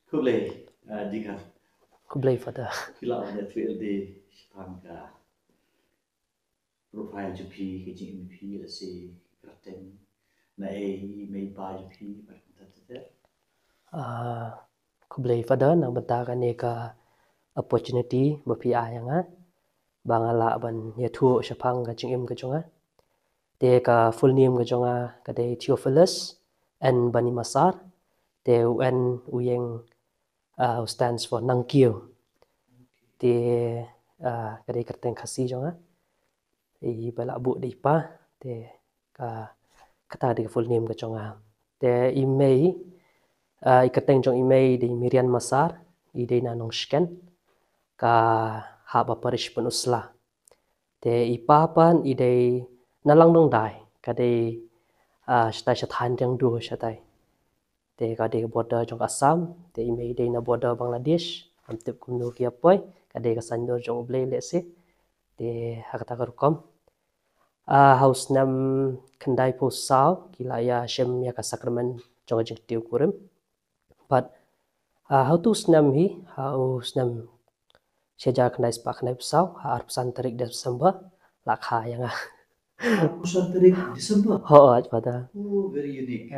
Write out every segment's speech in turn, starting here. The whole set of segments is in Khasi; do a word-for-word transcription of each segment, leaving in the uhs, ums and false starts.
Khublei, uh, Deacon. Khublei, Father. Phi lah ban ïathuh ïa lade shaphang ka profile jong phi, ka jingim phi, lehse kyrteng, naei i mei i pa jong phi, bad kumta ter ter. Ah, khublei, Father, na ka bynta kane ka opportunity ba phi ai ïa nga ba nga lah ban ïathuh shaphang ka jingim ka jong nga. Te ka full name ka jong nga ka dei Theophilus N Banimasar. Te u N u ïeng, uh, stands for Nangkiew. Te, uh, ka dei kyrteng Khasi jong nga. I ba la buh da i pa. Te ka, kata ka dei ka full name ka jong nga. Te i mei, uh, i kyrteng jong i mei i dei Miriam Masar, i dei na Nongshken, ka hap ha parish Pynursla. Te i pa pat i dei na Langdongdai, ka dei, ah, shatai sha thaiñ Riangdo shatai. Te ka dei ka border jong ka Assam, te i mei i dei na border Bangladesh, ngam tip kumno ki ïa poi, ka dei ka saiñdur jong U Blei lehse. Te ha kata ka rukom, ah, ha u snem khyndaiphew saw ki la ïa shim ïa ka sakramen jong ka jingktiew kurim. Bad, ah, ha utu u snem hi, ha u snem shi hajar khyndai spah khyndaiphew saw, ha arphew san tarik December, la kha ïa nga. Arphew san tarik December? Hooid, Father. Oh, very unique.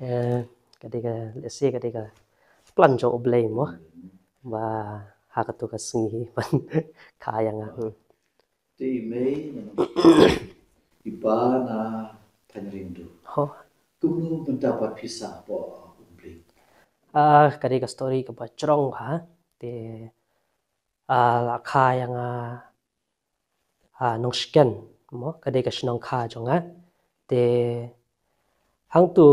Eh, ka dei ka, lehse ka dei ka plan jong U Blei mo. Ba ha katu ka sngi hi ban kha ïa nga. Hmm. Te i mei na, i pa na thaiñ Riangdo. Ho. Kumno mynta pat phi sah hapoh Umpling? Ah, ka dei ka story kaba jrong bha. Te, ah, la kha ïa nga, ah, Nongshken mo, ka dei ka shnong kha jong nga. Te hangtu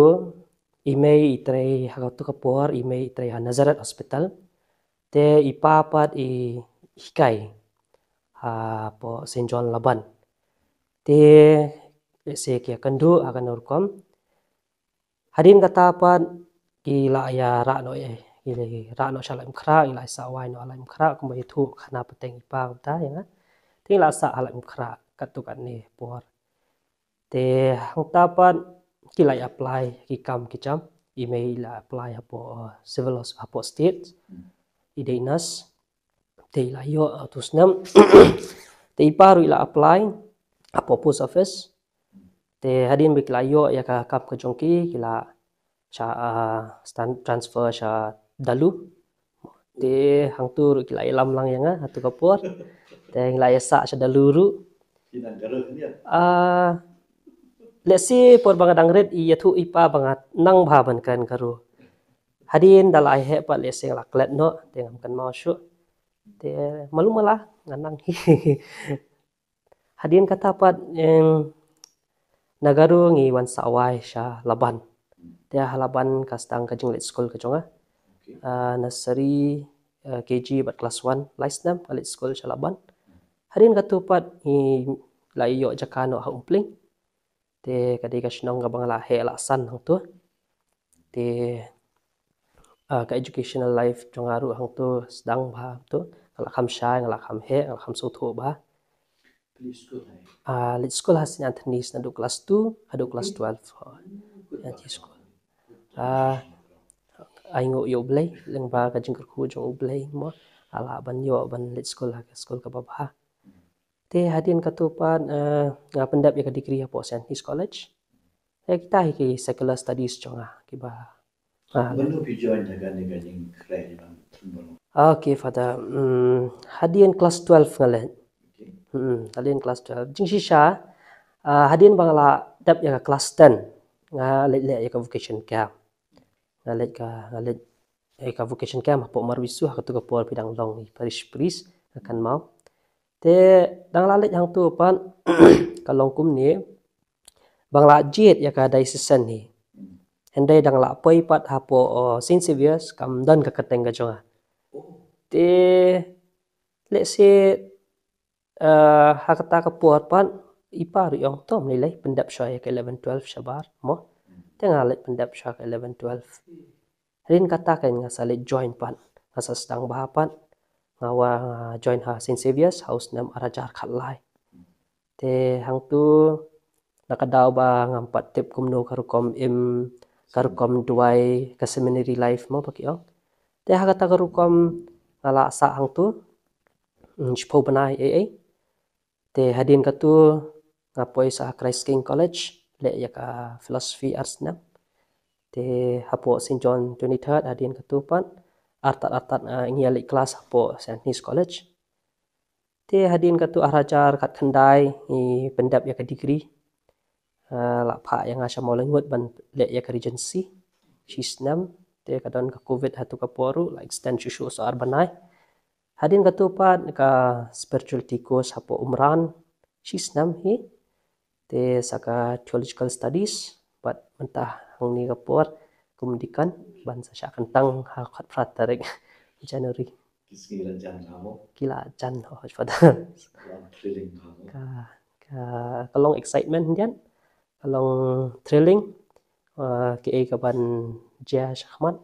i mei i trei, ha katu ka por i mei i trei ha Nazareth Hospital. Te i pa pat i hikai hapoh Saint John Laban. Te lehse ki ïa kynduh ha kano rukom. Hadien kata pat ki la ïa rah noh, eh, ki la rah noh sha Laitumkhrah, ki la ïa sah wai noh ha Laitumkhrah, kumba ïathuh khana pateng i pa kumta ïa nga. Te ki la sah ha Laitumkhrah katto katne por. Te hangta pat ki la ïa apply ki kam ki jam, i mei i la apply hapoh, uh, civil hos-, hapoh state, i dei nurse. Te i la ïoh, uh, utu u snem. Te i pa ruh i la apply hapoh post office. Te hadien ba ki la ïoh ïa ka kam ka jong ki, ki la sha, ah, stan-, transfer sha Dalu. Te hangtu ruh ki la ïalam lang ïa nga ha tu ka por. Te ngi la ïasah sha Dalu ruh. Ki nang Garo kan ïa? Ah, lehse por ba nga dang rit i ïathuh i pa ba nga nang bha ban kren Garo. Hadien da la ai heh pat lehse nga la klet noh, te ngam kynmaw shuh. Te malu mala nga nang hi. Hadien kata pat, em, na Garo ngi wan sah wai sha Laban. Te ha Laban ka sdang ka jingleit skul ka jong nga. Okay. Ah, nursery, ah, K G bad class one, lai snem nga leit skul sha Laban. Hadien katu pat ngi la ïoh jaka noh ha Umpling. Te ka dei ka shnong kaba nga la heh la san hangtu. Te, ah, ka educational life jong nga ruh hangtu sdang bha hangtu. Nga la kham shai, nga la kham heh, nga la kham sngewthuh bha. Phi leit skul ha? Ah, leit skul ha Saint Anthony's naduh class two haduh class twelve. Ho. Good. Ïa ki skul. Ah, ai nguh ïa U Blei, lyngba ka jingkyrkhu jong U Blei mo. Nga lah ban ïoh ban leit skul ha ka skul kaba bha. Te hadien katu pat, eh, nga pyndep ïa ka degree hapoh Saint Anthony's College. Te kita hi ki secular studies jong nga kiba, ah, Mano phi join ha kane ka jingkhreh jong nga? Okay, Father. Hmm, hadien class twelve nga leit. Okay. Hmm, hadien class twelve. Jingshisha, ah, hadien ba nga la dep ïa ka class ten, nga leit leh ïa ka vocation camp. Nga leit ka, nga leit ïa ka vocation camp hapoh Marbisu, ha katu ka por phi dang long i parish priest, nga kynmaw. Te da nga la leit hangtu pat ka long kumne, ba nga la jied ïa ka diocesan hi. Hynrei da nga la poi pat hapoh, uh, Saint Xavier's, kam don ka kyrteng ka jong nga. Te lehse, uh, ha kata ka por pat i pa ruh i ong to ym lei lei pyndep shuwa ïa ka eleven twelve shabar mo. Te nga leit pyndep shuwa ka eleven twelve. Hadien kata kein nga sa leit join pat, nga sa sdang bha pat. Nga wan, nga join ha Saint Xavier's ha u snem ar hajar khatlai. Te hangtu na ka daw ba ngam pat tip kumno ka rukom im ka rukom duwai ka seminary life mo ba ki ong. Te ha kata ka rukom nga la sah hangtu, mm, shiphew bnai ei ei. Te hadien katu nga poi sha Christ King College, leh ïa ka philosophy ar snem. Te hapoh Saint John Twenty-third hadien katu pat, artat artat, ah, ngi ïa leit klas hapoh Saint Anthony's College. Te hadien katu ar hajar khatkhyndai ngi pyndep ïa ka degree. Ah, la phah ïa nga sha Mawlai Ngut ban leh ïa ka Regency shi snem. Te ka don ka covid hatu ka por ruh, la extend shuh shuh sa ar bnai. Hadien katu pat ka spirituality course hapoh Umran shi snem hi. Te sa ka theological studies, bad mynta hangne ka por kum deacon ban sa shah kyntang ha khatphra tarik January. Ki sngi la jan ha mo? Ki la jan, oh, Father. Long thrilling ha mo? Ka, ka, ka long excitement hyndiat, ka long thrilling. Ah, kaei kaban jia shakhmat,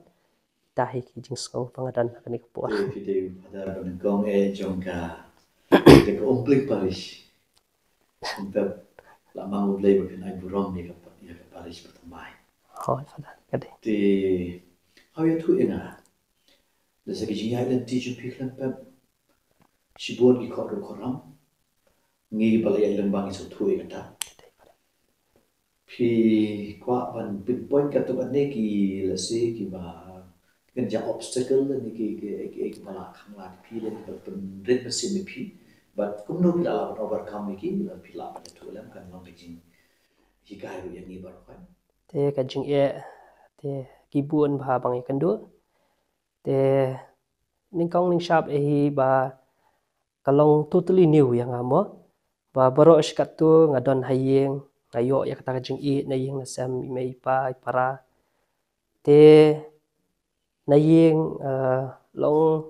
kita hi ki jingsngew ba nga don ha kane ka por. Te phi dei u Father ba nyngkong eh jong ka, te ka Umpling Parish. Kumta la mang U Blei ba phin ai burom ïa ka, ïa ka parish ba thymmai. Hooid Father, ka dei. Te haba ïathuh ïa nga, lehse ki jingïaid lynti jong phi khlem pep, shibun ki khot ruh khot ram, ngi ba la ïaid lyngba ngi sngewthuh ïa kata. Phi kwah ban pinpoint katto katne ki, lehse kiba, ki jia obstacle ne ki, ki, ki, kiba la khang lad ïa phi lane kiba pynrit mynsiem ïa phi, bad kumno phi la lah ban overcome ïa ki lane phi lah ban ïathuh lem, kan long ka jinghikai ruh ïa ngi baroh. Te ka jingeh, te ki bun bha ba ngi ïakynduh. Te nyngkong nyngshap eh hi ba ka long totally new ïa nga mo. Ba baroh shi katto nga don ha ïing, nga ïoh ïa kata ka jingïeit na ïing na sem, i mei i pa, i para. Te na ïing, eh, long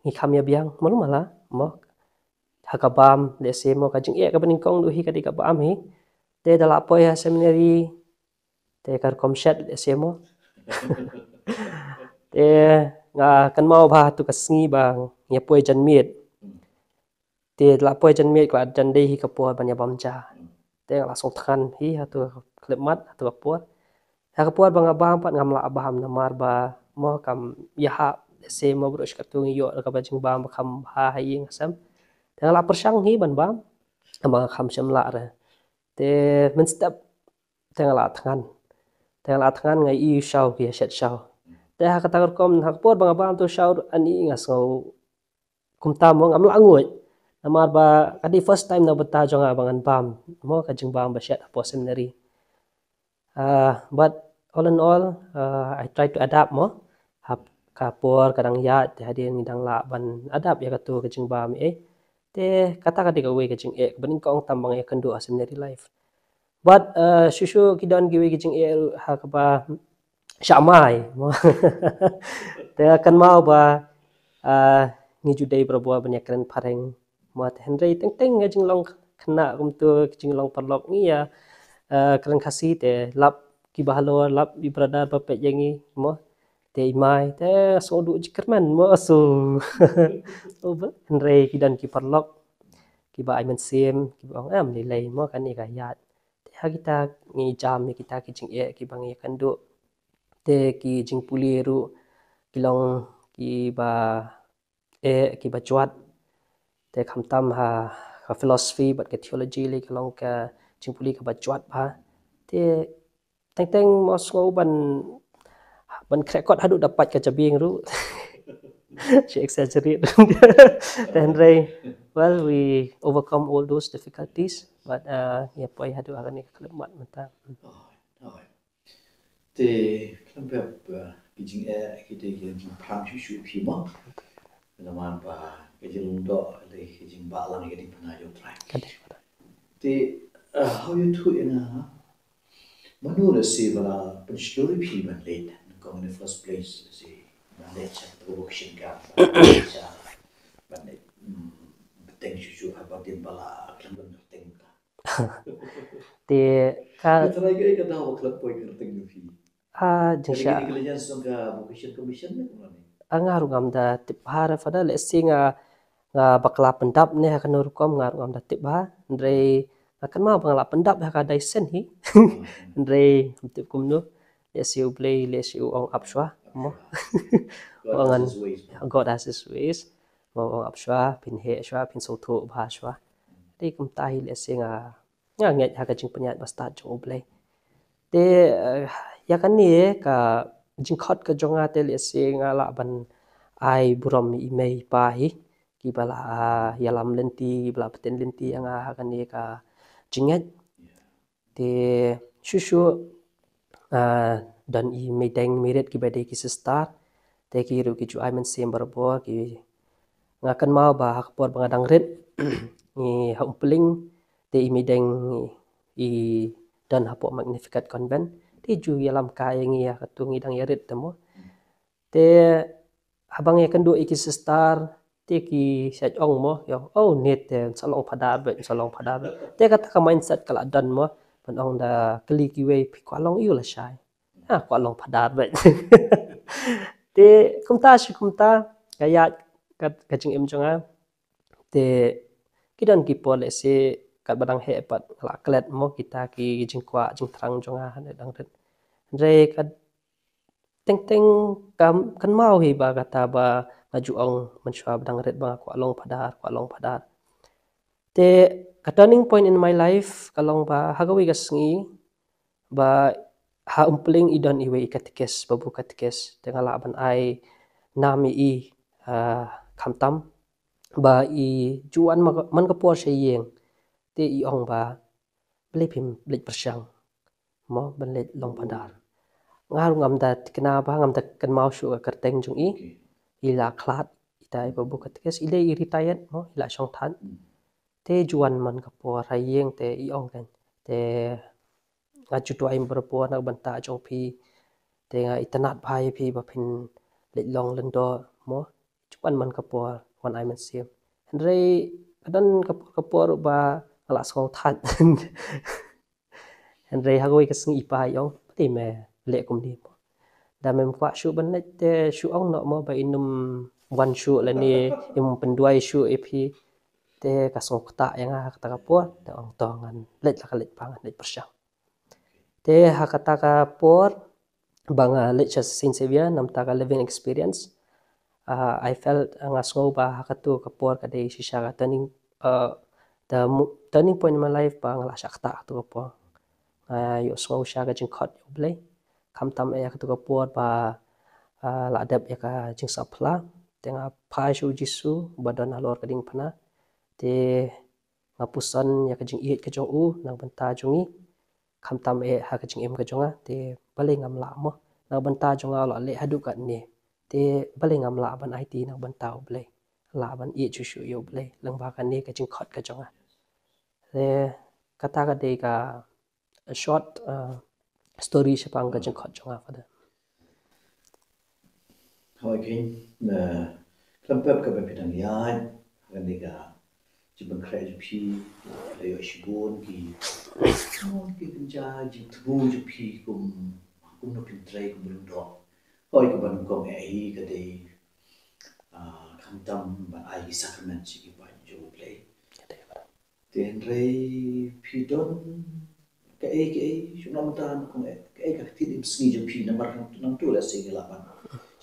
ngi kham ïa biang malu mala mo. Ha ka bam, lehse mo, ka jingeh kaba nyngkong duh hi ka dei ka bam hi. Te da la poi ha seminary, te ka rukom shet, lehse mo. Te nga kynmaw bha tu ka sngi ba nga poi janmiet. Te la poi janmiet, ka la jan dei hi ka por ban ïa bam ja. Te nga la sngewthngan hi ha tu ka khyllipmat, ha tu ka por. Ha ka por ba nga bam pat ngam lah bam namar ba mo kam ïahap, lehse mo, baroh shi katto ngi ïoh da kaba jingbam ba kham bha ha ïing ha sem. Te nga la pyrshang hi ban bam, namar nga kham shym lah re. Te mynstep te nga la thngan. Te nga la thngan, nga ïohi u shaw ki ïa shet shaw. Te ha kata ka rukom, ha ka por ba nga bam tu shaw, ani nga sngew kumta mo, ngam lah nguid. Namar ba ka dei first time na bynta jong nga ba ngan bam mo ka jingbam ba shet hapoh seminary. Ah, but all in all, ah, I try to adapt mo. Ha ka por ka dang ïaid, te hadien ngi dang lah ban adapt ïa katu ka jingbam eh. Te kata ka dei kawei ka jingeh kaba nyngkong tam ba nga ïakynduh ha seminary life. But, uh, shuh shuh ki don kiwei ki jingeh ruh ha kaba shah mai mo. Te nga kynmaw ba, uh, ngi ju dei barabor ban ïakren phareng mo, te hynrei teng teng ka jinglong khynnah kumta, ka jinglong paralok ngi ïa, uh, kren Khasi, te lap kiba halor, lap i brother ba peit ïa ngi mo. Te i mai, te sngewduh jingkyrmen mo, so. Hynrei ki don ki paralok kiba ai mynsiem, kiba ong, em, lei lei mo, kane ka ïaid. Te ha kita ngi jam ïa kita ki jingeh kiba ngi ïakynduh. Te ki jingpule ruh ki long kiba eh, kiba jwat. Te khamtam ha ka philosophy bad ka theology lei ka long ka jingpule kaba jwat bha. Te teng teng mo sngew ban, ban khreh kot haduh da pait ka jabieng ruh. Shi exaggerate. Te hynrei, well, we overcome all those difficulties, but, uh, ngi ïa poi haduh ha kane ka khyllipmat mynta. Te khlem pep, uh, ki jingeh ki dei ki jingphrang shuh shuh phi mo. Namar ba ka jinglong doh ka dei ka jingbah lang ïa ka diengphna jong U Trai. Ka dei. Te, uh, haba ïathuh ïa nga, mano lehse ba la pynshlur ïa phi ban leit, nyngkong in the first place, lehse ban leit sha ka vocation camp, ban leit sha, ban leit, mm, bteng shuh shuh, haba dien ba la khlem don kyrteng ka. Te ka, ka tharai kaei ka daw ba khlem poi kyrteng jong phi? Ah, jingshisha. Ka dei ka leit sha ka Vocation Commission ne kumno ne? Ah, nga ruh ngam da tip bha re Father, lehse nga, nga bakla pyndap ne ha kano rukom nga ruh ngam da tip bha. Hynrei nga kynmaw ba nga la pyndap ha ka diocesan hi. Hmm. Hynrei ngam tip kumno. Lehse U Blei, lehse u ong ap shwa mo. Ong ngan, God has his ways. Mo, ong ap shwa, phin heh shwa, phin sngewthuh bha shwa. Te kumta hi lehse nga, nga ngeit ha ka jingpynïaid bastad jong U Blei. Te ïa kane ka jingkhot ka jong nga te lehse nga lah ban ai burom ïa i mei i pa hi kiba la ïalam lynti, kiba la btin lynti ïa nga ha kane ka jingngeit. Te shuh shuh don i meideng mirit kiba dei ki sister, te ki ruh ki ju ai mynsiem barabor. Ki, nga kynmaw ba ha ka por ba nga dang rit ngi ha Umpling, te i meideng i don hapoh Magnificat Convent, te ju ïalam kai ïa ngi ha katu ngi dang ïarit te mo. Te haba ngi ïakynduh ïa ki sister, te ki shait ong mo, ïa, oh, nit te sa long phadar beit, sa long phadar beit. Te kata ka mindset ka la don mo, ban ong da kylli kiwei, phi kwah long aiu lashai? Ha, kwah long phadar beit. Te kumta shi kumta ka ïaid ka, ka jingim jong nga. Te ki don ki por lehse katba dang heh pat nga la klet mo kita ki jingkwah jingthrang jong nga hynrei dang rit. Hynrei ka teng teng ka kynmaw hi ba kata ba nga ju ong mynshuwa ba dang rit ba nga kwah long phadar, kwah long phadar. Te ka turning point in my life ka long ba ha kawei ka sngi ba ha Umpling i don iwei i katikis, babu katikis, te nga lah ban ai nam ïa i, ah, khamtam ba i ju wan man ka por sha ïing, te i ong ba balei phim leit pyrshang mo ban leit long phadar. Nga ruh ngam da thikna ba, ngam da kynmaw shuh ka kyrteng jong i. I la khlad, ita i babu katikis, i lei i retired mo, i la shong thait. Te ju wan man ka por ha ïing te i ong kein, te nga ju duwai barabor na ka bynta jong phi, te nga itynnad bha ïa phi ba phin leit long lyngdoh mo. Ju wan man ka por wan ai mynsiem. Hynrei ka don ka por ka por ba nga la sngew thait. Hynrei ha kawei ka sngi i pa i ong, balei me leh kumne mo? Da mem kwah shuh ban leit te shu ong noh mo ba in ym wan shuh lane im pynduwai shuh ïa phi. Te ka sngew ktah ïa nga ha kata ka por, te ong to ngan leit la ka leit pa, ngan leit pyrshang. Te ha kata ka por ba nga leit sha Saint Xavier namar ka living experience, ah, I felt, ah, nga sngew ba ha katu ka por ka dei shisha ka turning, ah, the mo-, turning point in my life ba nga la shah ktah ha katu ka por. Nga ïohsngew sha ka jingkhot ïa U Blei. Khamtam eh ha katu ka por ba, ah, la dep ïa ka jingsaphla, te nga phai sha U Jisu ba don halor ka diengphna. Te nga puson ïa ka jingïeit ka jong u na ka bynta jong ngi. Khamtam eh ha ka jingim ka jong nga, te balei ngam lah mo? Na ka bynta jong nga u la leh haduh katne, te balei ngam lah ban aiti na ka bynta U Blei? Lah ban ïeit shuh shuh ïa U Blei lyngba kane ka jingkhot ka jong nga. Te kata ka dei ka short, uh, story shaphang ka jingkhot jong nga, Father. Hooid, keiñ, khlem pep kaba phi dang ïaid ha kane ka jingpynkhreh jong phi, la ïoh shibun ki, ki kynja jingthmu jong phi kum, kumno phin trei kum u lyngdoh. Hooid, kaba nyngkong eh hi ka dei, ah, khamtam ban ai ki sakrament sha ki paid jong U Blei. Te hynrei phi don kaei kaei, shu ong mynta, kaei ka ktien im sngi jong phi, namar nangtu, nangtu lehse ngi lah ban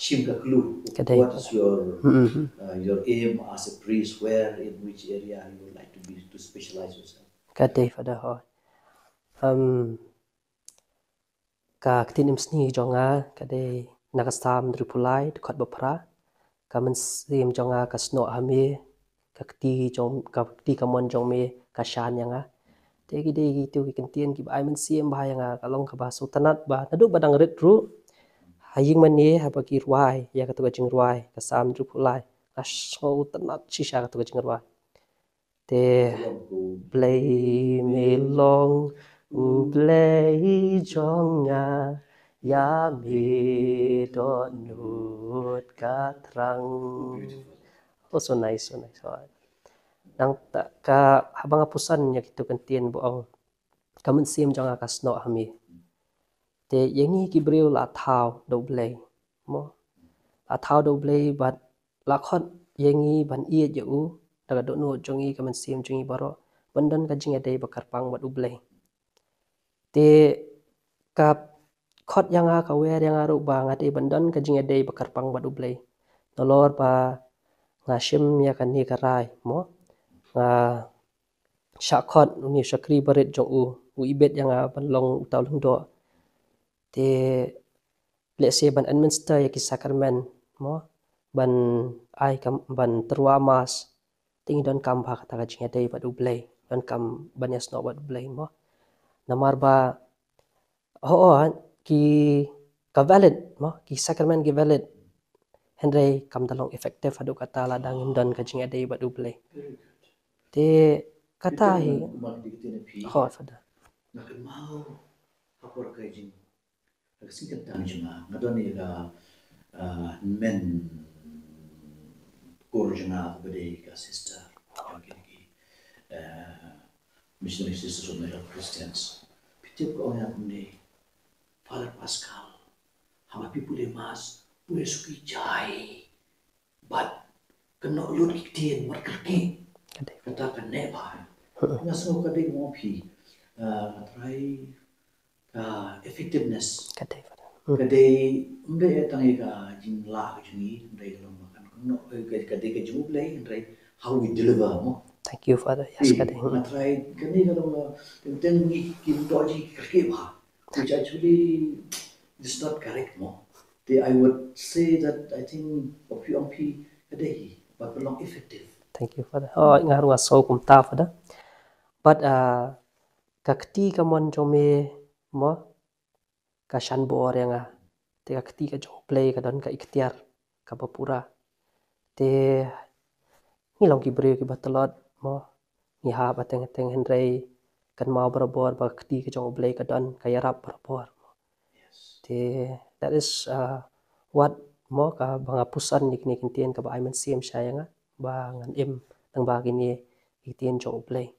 shim ka clue. What is your, uh, your aim as a priest? Where, in which area you would like to be, to specialize yourself? Ka dei, Father, hooid. Um, Ka ktien im sngi jong nga ka dei na ka Salm hynriewphew lai, dkhot ba phra. Ka mynsiem jong nga ka snoh ha me, ka kti jong, ka kti kamon jong me ka shan ïa nga. Te ki dei kitu ki kyntien kiba ai mynsiem bha ïa nga, ka long kaba sngewtynnat ba naduh ba dang rit ruh, ha ïing mane haba ki rwai ïa katu ka jingrwai ka Salm hynriewphew lai, nga sngewtynnat shisha katu ka jingrwai. Te U Blei me long U Blei jong nga, ïa me dohnud ka thrang. Oh, so nice, so nice. Nangta ka, haba nga puson ïa kitu kyntien ba ong ka mynsiem jong nga ka snoh ha me. Te ïa ngi ki briew la thaw da U Blei, mo. La thaw da U Blei bad la khot ïa ngi ban ïeit ïa u da ka dohnud jong ngi, ka mynsiem jong ngi baroh, ban don ka jingïadei ba kyrpang bad U Blei. Te ka khot ïa nga, ka wer ïa nga ruh ba nga dei ban don ka jingïadei ba kyrpang bad U Blei. Nalor ba nga shim ïa kane ka rai, mo, nga shah khot une u shakri barit jong u, u ibit ïa nga ban long uta u lyngdoh. Te lehse ban administer ïa ki sakramen, mo, ban ai kam, ban tyrwa mass, te ngi donkam bha kata ka jingïadei bad U Blei, donkam ban ïasnoh bad U Blei, mo. Namar ba, ho, ki, ka valid, mo, ki sakramen ki valid, hynrei kam da long effective haduh katta lada ngim don ka jingïadei bad U Blei. Te kata hi. Ho, Father. Nga kynmaw ha por ka jing, ha ka sngi kynta jong nga, nga don ïa ka, ah, hynmen kur jong nga ba dei ka sister jong kine ki, ah, Missionary Sisters of Mary Help Christians. Phi tip ka ong ïa nga kumne, Father Pascal, haba phi pule mass, pule suki jai. Bad kynnoh lut ki ktien, wat kyrkieh. Ka dei. Kata ka neh bha. Nga sngew ka dei mo phi. Ah, nga try ka effectiveness. Ka dei, Father. Ka dei, ym dei tang ïa ka jinglah ka jong ngi, ym dei ka long ba kan kynnoh, eh, ka, ka dei ka jong U Blei, hynrei how we deliver mo. Thank you, Father. Yes, ka dei. Nga try, kane ka long, teng teng ngi kim doh ji kyrkieh bha. Which actually is not correct mo. Te I would say that I think of you ang phi ka dei hi, but ka long effective. Thank you, Father. Oh, nga ruh nga sngew kumta, Father. But, ah, ka kti kamon jong me, mo, ka shan bor ïa nga. Te ka kti ka jong U Blei ka don ka iktiar kaba pura. Te ngi long ki briew kiba tlot mo. Ngi hap ha teng ha teng, hynrei kynmaw barabor ba ka kti ka jong U Blei ka don, ka ïarap barabor. Yes. Te that is, uh, what mo kaba nga puson ïa kine ki ktien kaba ai mynsiem sha ïa nga ba ngan im tang ba kine ki ktien jong U Blei.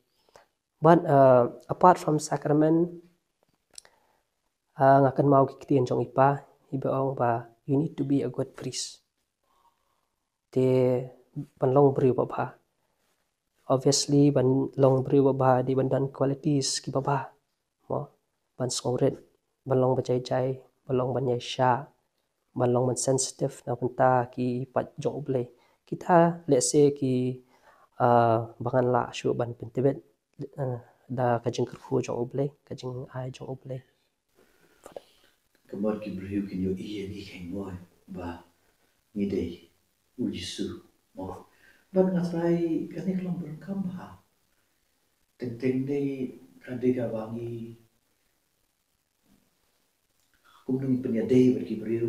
But, uh, apart from sacrament, uh, nga kynmaw ki ktien jong i pa, i ba ong ba, "You need to be a good priest." Te ban long briew babha. Obviously, ban long briew babha, dei ban don qualities kiba bha. Mo, ban sngewrit, ban long ba jai jai, ban long ban ïaishah, ban long ban sensitive na bynta ki pat jong U Blei. Kita lehse ki, ah, ba ngan lah shuh ban pyntbit, ah, da ka jingkyrkhu jong U Blei, ka jingai jong U Blei. Ka mut ki briew kin ïohi ïa ngi kein mo ba ngi dei U Jisu mo. Bad nga trai kane ka long ba donkam bha. Teng teng ne ka dei kaba ngi kumno ngi pynïadei bad ki briew.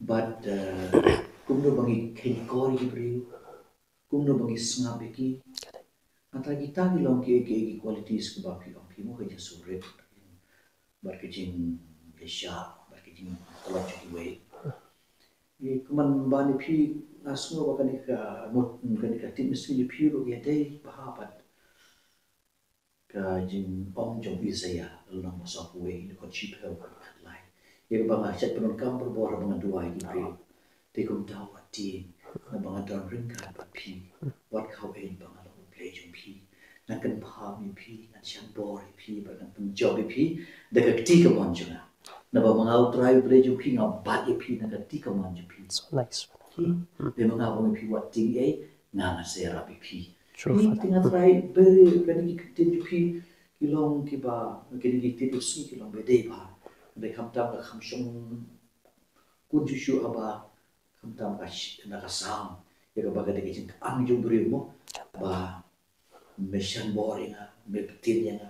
Bad, eh, kumno ba ngi khein kor ïa ki briew. Kumno ba ngi sngap ïa ki. Nga trai kita ki long ki, ki, ki qualities kiba phi ong phi mo, ka jingsngewrit bad ka jingïaishah bad ka jingtlot jong kiwei. Ïa, kumne ban ïa phi, nga sngew ba kane ka mut, kane ka tip mynsiem jong phi ruh ka dei bha bad ka jingong jong u Isaiah, lynnong ba sawphew wei, dkhot shiphew bad khatlai. Ïa kaba nga shait pyndonkam barabor haba nga duwai ïa ki briew. Te kumta wat tieng, naba nga don ryngkat bad phi. Wat khaw ei ba nga long U Blei jong phi. Ngan kynpham ïa phi, ngan shan bor ïa phi, bad ngan pynjop ïa phi da ka kti kamon jong nga. Naba ma nga U Trai U Blei jong phi, nga bat ïa phi na ka kti kamon jong phi. So nice. Ki, te ma nga ong ïa phi wat tieng ei, nga ngan sa ïarap ïa phi. True, Father. Te nga trai ba kine ki ktien jong phi ki long kiba, kine ki ktien jong phi ki long ba dei bha. Dei khamtam ka kham shongkun shuh shuh haba khamtam ka sh-, na ka sam ïa kaba ka dei ka jingkyrshan jong u briew mo. Ba me shan bor ïa nga, me btin ïa nga.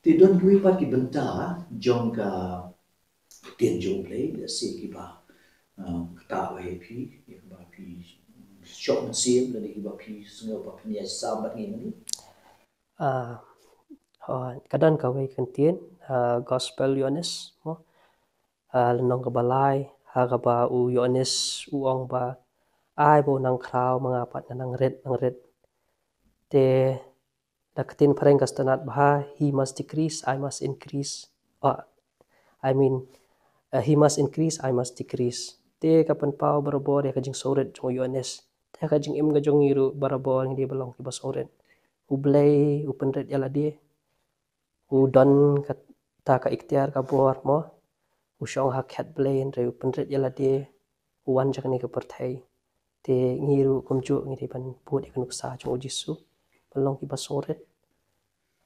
Te don kiwei pat ki bynta jong ka ktien jong U Blei, lehse kiba, um, ktah wei ïa phi, ïa kiba phi shoh mynsiem, lane kiba phi sngew ba phin ïa sam bad ngi mynne. Ah, oh, ka don kawei ka ktien, ah, Gospel Ïoannis, mo. Ah, lynnong kaba lai, ha kaba u Ïoannis u ong ba, ai ba u nang khraw ma nga pat ngan nang rit, nang rit. Te da ka ktien phareng ka sngewtynnad bha, he must decrease, I must increase. Ah, I mean, uh, he must increase, I must decrease. Te ka pynpaw barabor ïa ka jingsngewrit jong u Ïoannis. Te ka jingim ka jong ngi ruh barabor ngi dei ban long kiba sngewrit. U Blei u pynrit ïa lade. U don ka, kata ka iktiar ka bor mo, u shong ha khet Blei hynrei u pynrit ïa lade, u wan sha kane ka pyrthei. Te ngi ruh kumjuh ngi dei ban bud ïa ka nuksa jong u Jisu ban long kiba sngewrit.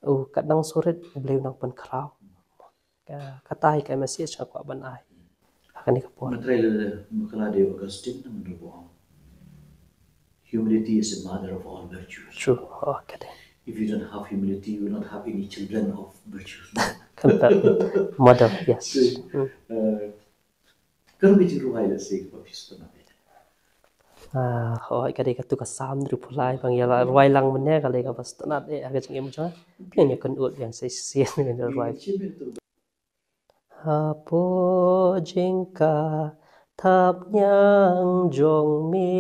U katba sngewrit, u Blei u nang pynkhraw. Ka, kata hi ka message nga kwah ban ai ha kane ka por. Nga trai leh, ma ka la dei Augustine na mynta ba ong, humility is the mother of all virtues. True. Oh, ka dei. If you don't have humility, you will not have any children of virtues. Kan ta-, mother, yes. Hmm. Eh, Ka ruh ka jingrwai lehse kaba phi sngewtynnat eh. Ah, hooid, ka dei katu ka Salm hynriewphew lai, ba ngi la rwai lang mynne, ka dei kaba sngewtynnat eh ha ka jingim jong nga. Phi ïa kynnoh biang sa shisien ngan rwai. Hapoh jingkha thapniang jong me,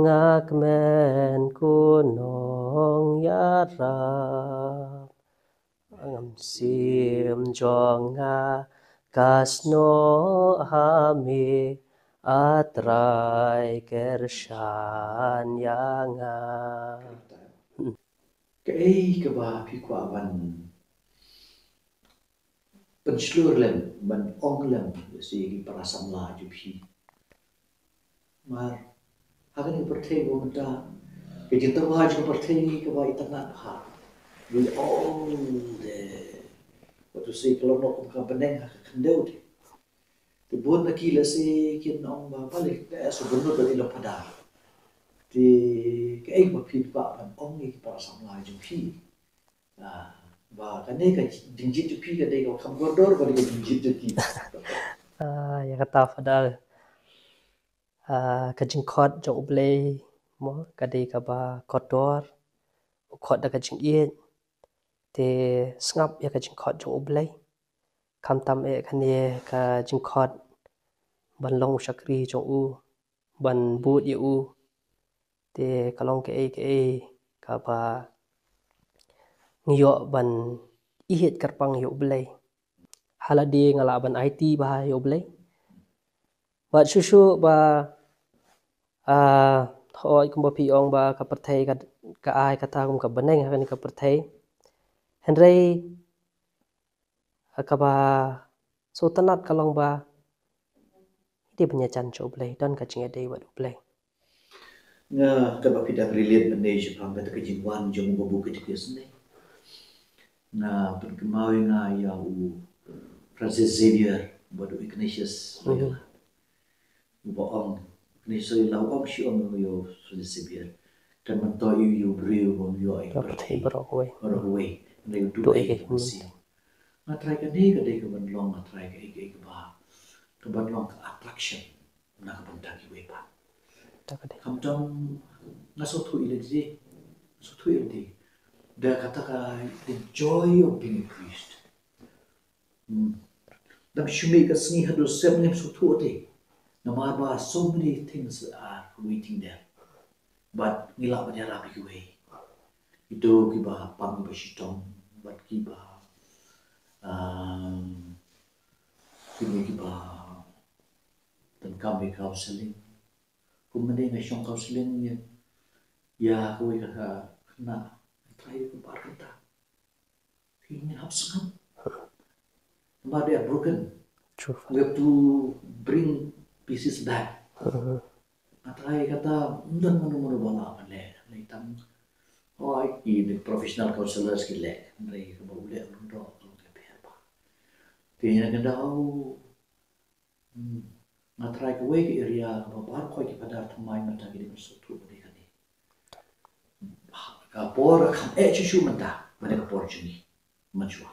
nga kmen ko nongïarap. Ngam sim jong nga ka snoh ha me, A Trai kyrshan ïa nga. Kaei kaba phi kwah ban pynshlur lem, ban ong lem, ïa ki para samla jong phi? Mar, ha kane ka pyrthei ba mynta, ka jingtyrwa jong ka pyrthei kaba itynnad bha. We all the, what to say, ka long noh kum ka bneng ha ka khyndew te. Te bun na ki lehse kin ong ba, balei te sa bynnud lane long phadar. Te kaei ba phi kwah ban ong ïa ki para samla jong phi? Ah, ba kane ka jingjied jong phi ka dei ka kham kordor, ba dei ka jingjied jong ki. Ah, ïa kata Father. Ah, ka jingkhot jong U Blei, mo, ka dei kaba kordor, u khot da ka jingïeit, te sngap ïa ka jingkhot jong U Blei. Khamtam eh kane ka jingkhot ban long u shakri jong u, ban bud ïa u. Te ka long kaei kaei kaba ngi ïoh ban ïeit kyrpang ïa U Blei. Ha lade nga lah ban aiti bha ïa U Blei. Bad shuh shuh ba, ah, hooid kumba phi ong ba ka pyrthei ka, ka ai kata kum ka bneng ha kane ka pyrthei. Hynrei kaba sngewtynnat ka long ba ngi dei ban ïajan sha U Blei, don ka jingïadei bad U Blei. Nga, kaba phi dang relate mynne shaphang kata ka jingwan jong u babu katekis ne. Nga pynkynmaw ïa nga ïa u Francis Xavier bad u Ignatius. Mhm. Uba ong, Ignatius la u ong shi ong ïa u Francis Xavier. Kan myntoi ïa u briew ba ym ïoh ïa ka pyrthei baroh kawei. Baroh kawei. Hynrei u duh ïa ka mynsiem. Nga trai kane ka dei kaban long, nga trai kaei kaei kaba, kaban long ka attraction na ka bynta kiwei pat. Khamtam nga sngewthuh ïa lade, nga sngewthuh ïa lade da kata ka, the joy of being a priest. Hmm. Dang shu mih ka sngi haduh sep ngim sngewthuh te. Namar ba so many things are waiting there. Bad ngi lah ban ïarap ïa kiwei. Kito kiba pang, kiba shitom, bad kiba, um, kine kiba donkam ïa counseling. Kumne nga shong counseling ïa, ïa kawei ka khynnah, trai ka bar kata. Phi ngin hap sngap. Namar they are broken. True. We have to bring pieces back. Mhm. Nga trai kata, ym don mano mano ba lah ban leh, leh tang, oh, ki the professional counselors ki leh, hynrei kaba u leh u lyngdoh ka long ka pher bha. Te ïa kata, oh, Hmm. Nga trai kawei ka area kaba baroh ki phadar thymmai mynta ki dei ban sngewthuh ba dei kane. Ka por ka kham eh shuh shuh mynta ba dei ka por jong ngi. Mynshuwa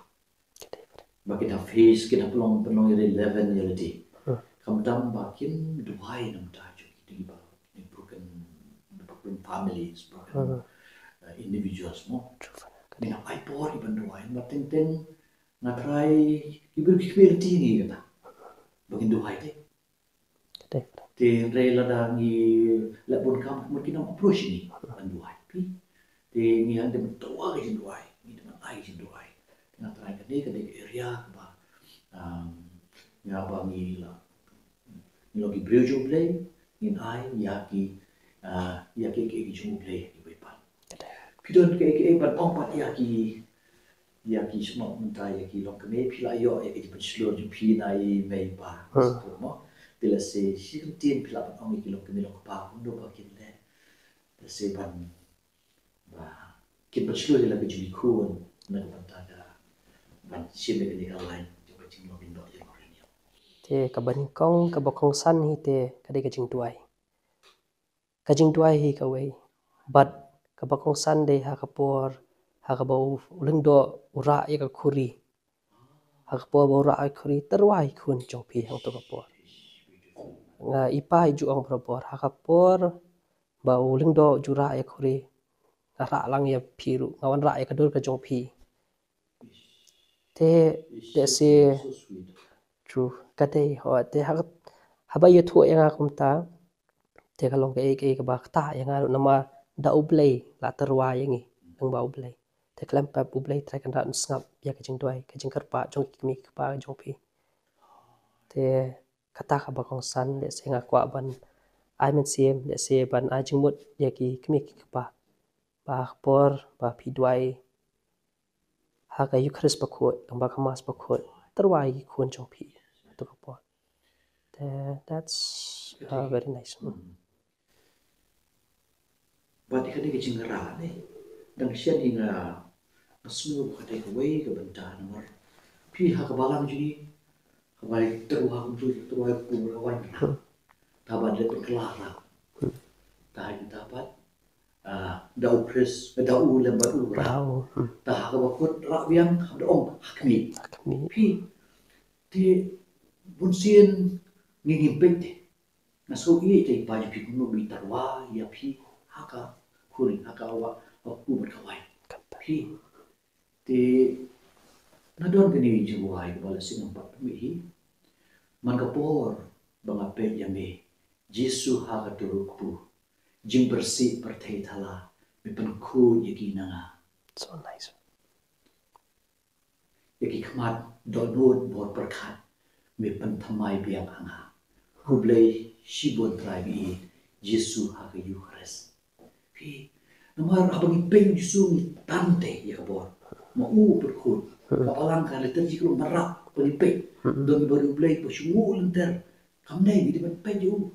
ba kin da face, kin da pynlong, pynlong ïa lade, leaven ïa lade. Hmm. Khamtam ba kin duwai na ka bynta jong kine kiba, kine broken, broken families, broken, hmm, uh, individuals mo. True. Ngi hap ai por ïa ki ban duwai, ba teng teng nga trai ki briew ki kyrpad ïa ngi kata ba ngin duwai te. Te hynrei lada ngi leh bun kam, mut kin ym approach ngi ban duwai. Phi, te ngi hap dei ban tyrwa ka jingduwai, ngi dei ban ai ka jingduwai. Nga trai kane ka dei ka area kaba, um, nga ba ngi la, ngi long ki briew jong U Blei, ngin ai ïa ki, uh, ïa ki, ki, ki jong U Blei kiwei pat. Phi don kiei kiei ban ong pat ïa ki, ïa ki shnong mynta, ïa ki longkmie, phi la ïoh ïa ki jingpynshlur jong phi na i mei i pa. Hmm. Sngewthuh mo. Te lehse shi kyntien phi lah ban ong ïa ki longkmie longkpa kumno ba kin leh. Lehse ban, ba kin pynshlur ïa la ka jong i khun na ka bynta ka ban shim ïa kane ka lain jong ka jinglong ïa ka jong ka ri. Te kaba nyngkong, kaba kongsan hi te ka dei ka jingduwai. Ka jingduwai hi kawei. Bad kaba kongsan dei ha ka por ha kaba u, u lyngdoh u rah ïa ka khuri. Ha ka por ba u rah ïa ka khuri, tyrwa ïa ki khun jong phi hangto ka por. Nga i pa i ju ong barabor, ha ka por ba u lyngdoh u ju rah ïa ka khuri, nga rah lang ïa phi ruh, nga wanrah ïa ka dur ka jong phi. Te, te lehse, true, ka dei, ho, te ha, haba ïathuh ïa nga kumta, te ka long kaei kaei kaba ktah ïa nga ruh namar da U Blei la tyrwa ïa ngi, lyngba U Blei. Te khlem pep U Blei Trai Kynrad un sngap ïa ka jingduwai, ka jingkyrpad jong ki kmie ki kpa jong phi. Te kata kaba kongsan, lehse nga kwah ban ai mynsiem, lehse ban ai jingmut ïa ki kmie ki kpa. Ba ha ka por ba phi duwai ha ka Eucharist bakhuid, lyngba ka Mass bakhuid, tyrwa ïa ki khun jong phi. Hangto ka por. Te, that's, uh, very nice. Hmm. Bad ïa kane ka jingrah ne, dang shen hi nga, nga sngew ka dei kawei ka bynta namar phi ha ka balang jong ngi, ka bai tyrwa kumjuh, tyrwa kumjuh ka bai. Hmm. Ta ban leh pynkylla rah. Hmm. Ta ha kita pat, ah, da U Khrist, da U lem bad U rah. Rah, hmm. Ta ha kaba kut rah biang, da ong ha khmih. Ha khmih. Phi, te bunsien ngi ngim peit te. Nga sngew ïeit ïa i pa jong phi kumno ba i tyrwa ïa phi ha ka khuri, ha ka wah, ha ka kpu bad ka waiñ. Phi, te nga don kane ka jingduwai kaba la sngewbha pat pynmih hi. Man ka por ba nga peit ïa me, Jisu, ha ka tyrwa kpu, jingpyrshah pyrthei thala, me pynkhuid ïa ki na nga. So nice. Ïa ki khmat dohnud bor pyrkhat, me pynthymmai biang ha nga. Khublei shibun Trai ba i Jisu ha ka Eucharist. Phi, namar haba ngi peit Jisu ngi tan te ïa ka bor. Ma u pynkhuid. Hmm. Ka balang ka liturgy ka long marap ba ngi peit. Hmm. Don kiba riewblei ba shu nguh lynter. Kam dei ngi dei ban peit ïa u.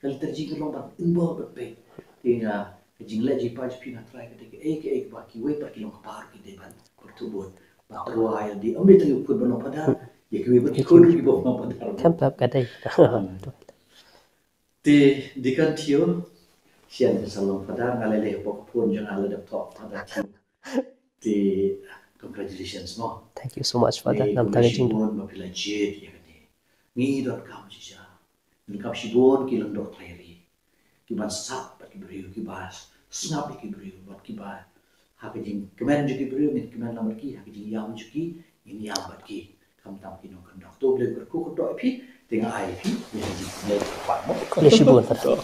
Ka liturgy ka long ban involve ban peit. Te nga, ka jingleh jingpait jong phi na Trai ka dei kaei kaei kaba kiwei pat ki long kpa ruh ki dei ban pyrthuh bud. Ba tyrwa ïa lade, ym dei tang ïa u khun ba nongpadar, ïa kiwei pat ki khun ruh kiba nongpadar. Khlem pep ka dei. Hmm. Te Deacon Theo, shen ka sa long Father, nga lei lei hapoh ka phone jong nga la dep thoh Father Theo. Te congratulations mo. Thank you so much, Father. Te namar khublei shibun ba phi la jied ïa kane. Ngi donkam shisha. Donkam shibun ki lyngdoh trai ri. Kiban sah bad ki briew, kiba sngap ïa ki briew, bad kiba ha ka jingkmen jong ki briew ngin kmen lang bad ki, ha ka jingïam jong ki ngin ïam bad ki. Khamtam ki nongkyndong. To U Blei un kyrkhu kyrdoh ïa phi, te nga ai ïa phi ïa ka jingkmen. Khublei shibun, Father.